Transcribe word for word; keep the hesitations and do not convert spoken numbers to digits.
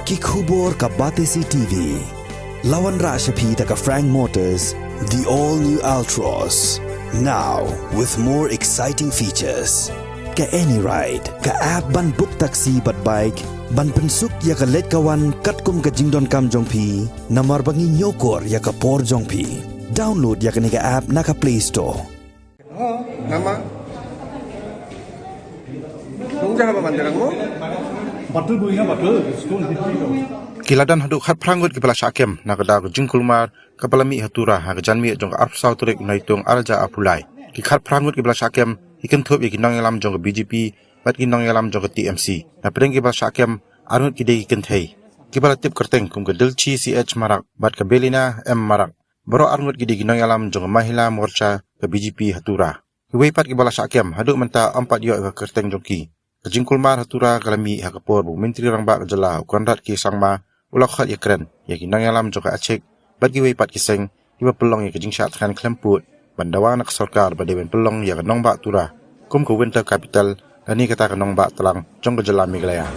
Ki khubor ka Batesi T V. La wanrah sha phi da ka Frank Motors, the all new Altroz. Now with more exciting features. Ka AnyRide, ka app ban book taxi bad bike, ban pynsuk ïa ka leit ka wan katkum ka jingdonkam jong phi, namar ba ngi ñiewkor ïa ka por jong phi. Download ïa kane ka app na ka Play Store. Nama? Nungja haba mandirang mo? Batul bu ina batul. School history. Ki la don haduh khatphra ngut kiba la shah kem na ka daw ka jingkulmar kaba la mih ha Tura ha ka janmiet jong ka arphew saw tarik u Naitung arhajar arphew lai. Ki khatphra ngut kiba la shah kem ki kynthup ïa ki nongïalam jong ka B J P bad ki nongïalam jong ka T M C. Na pdeng kiba la shah kem, ar ngut ki dei ki kynthei kiba la tip kyrteng kum ka Dilchi C H Marak bad ka Belina M Marak. Baroh ar ngut ki dei ki nongïalam jong ka Mahila Morcha ka B J P ha Tura. Kiwei pat kiba la shah kem haduh mynta ym pat ïoh ïa ka kyrteng jong ki. Ka jingkulmar ha Tura ka la mih ha ka por ba u Myntri Rangbah ka jylla u Conrad K Sangma u la khot ïakren ïa ki nongïalam jong ka ACHIK bad kiwei pat ki seng kiba pynlong ïa ka jingshah thngan khlem pud ban dawa na ka sorkar ba dei ban pynlong ïa ka nongbah Tura kum ka winter capital lane kata ka nongbah tlang jong ka jylla Meghalaya.